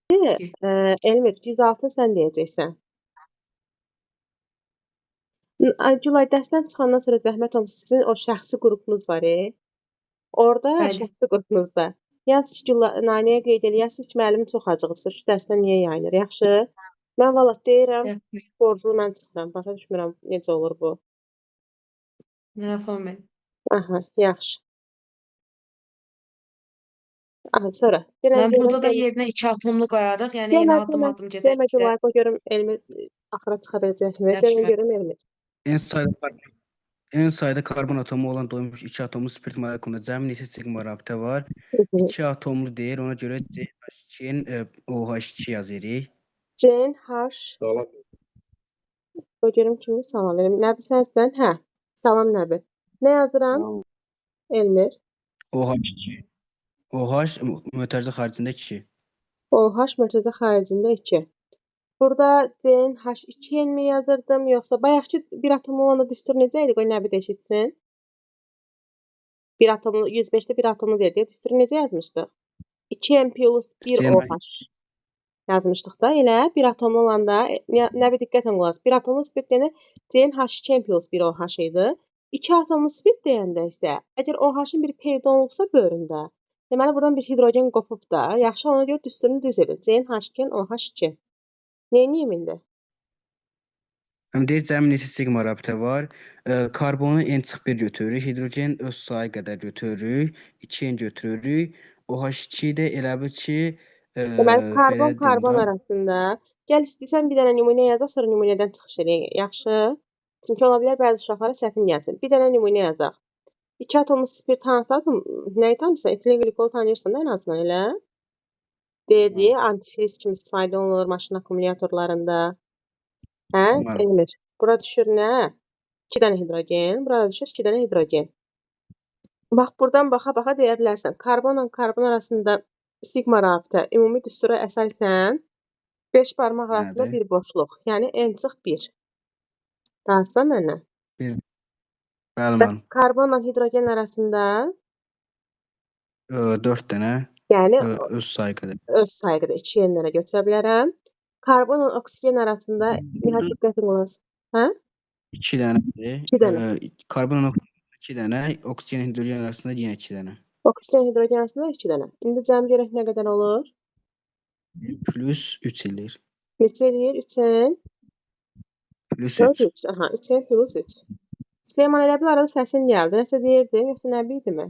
Elmir, 106 sən deyəcəksən. Gülay, dərsdən çıxandan sonra zəhmət olmasa sizin o şəxsi qrupunuz var. Orada Bəli. Şəxsi qrupunuzda yaz ki, Naniyə qeyd eləyəsiniz ki, müəllim çox acıqlıdır, şu dərsdən niyə yayınır? Yaxşı? Mən vallah deyirəm, Yaxşı. Borclu mən çıxıram. Başa düşmürəm necə olur bu. Narahat olmayın. Aha, yaxşı. Aha, sonra. Denən Mən görüm, burada da Elmir. Yerinə 2 atomlu qoyarıq. Yəni Demə, yenə demə, addım-addım demə gedərik də. Gülay, qoy görüm Elmir axıra çıxa biləcəkmi? Yaxşı. Denən görüm Elmir. En sayda karbon atomu olan doymuş 2 atomlu spirt molekulunda cəmi neçə siqma rabitə var? 2 atomlu deyir, ona görə CH2-nin OH2 yazırıq. CH. Salam. Qoy görüm kimi salam verim. Nəbi sənsən? Hə. Salam Nəbi. Nə yazıram? Salam. Elmir. OH2. OH mötərizə xaricində 2. OH mötərizə xaricində 2. Burada CNH2N mi yazırdım, yoxsa bayaqki bir atomlu olanda düstur necə idi? Qoy Nəbi də eşitsin. Bir atomlu 105-də bir atomlu deyirdi. Düsturu necə yazmışdıq? 2N plus 1 CNH. OH yazmışdıq da. Elə bir atomlu olanda Nəbi diqqətlə qulaq as. Bir atomlu spirt deyəndə CNH2N plus 1 OH idi. 2 atomlu spirt deyəndə isə əgər OH-ın bir peyda olubsa böyründə, deməli buradan bir hidrogen qopub da. Yaxşı, ona görə düsturunu düz edin. CNH2N OH2. Neyniyim indi? Həm deyir cəmi neçə siqma rabitə var? Karbonu N çıx 1 götürürük, hidrogen öz sayı qədər götürürük, 2N götürürük. OH2 də elə bil ki, Deməli, karbon belə deyim karbon də, arasında. Gəl istəyirsən bir dənə nümunə yazaq, sonra nümunədən çıxış eləyək. Yaxşı? Çünki ola bilər bəzi uşaqlara çətin gəlsin. Bir dənə nümunə yazaq. 2 atomlu spirt hansı atom? Nəyi tanıyırsan? Etilen qlikolu tanıyırsan da ən azından elə. Deyirdi, antifriz kimi istifadə olunur maşın akkumulyatorlarında. Hə? Umarım. Elmir. Bura düşür nə? 2 dənə hidrogen. Burada düşür 2 dənə hidrogen. Bax, buradan baxa-baxa deyə bilərsən. Karbonla karbon arasında siqma rabitə ümumi düstura əsasən 5 barmaq arasında Nədir? bir boşluq. Yəni N çıx 1. Razısan mənlə? Bir. Bəli, Bəs müəllim. karbonla hidrogen arasında 4 dənə yəni öz sayı qədər. Öz sayı qədər 2 N-lərə götürə bilərəm. Karbonla oksigen arasında nihayət diqqətin qulaq. Hə? 2 dənədir. 2 dənə. Karbonla 2 dənə, oksigen hidrogen arasında yenə 2 dənə. Oksigen hidrogen arasında 2 dənə. İndi cəm görək nə qədər olur? Plus 3 eləyir. Neçə eləyir? 3N. Plus 4 3. 3. Aha, 3N plus 3. Süleyman elə bil arada səsin gəldi. Nəsə deyirdin, yoxsa Nəbi idimi?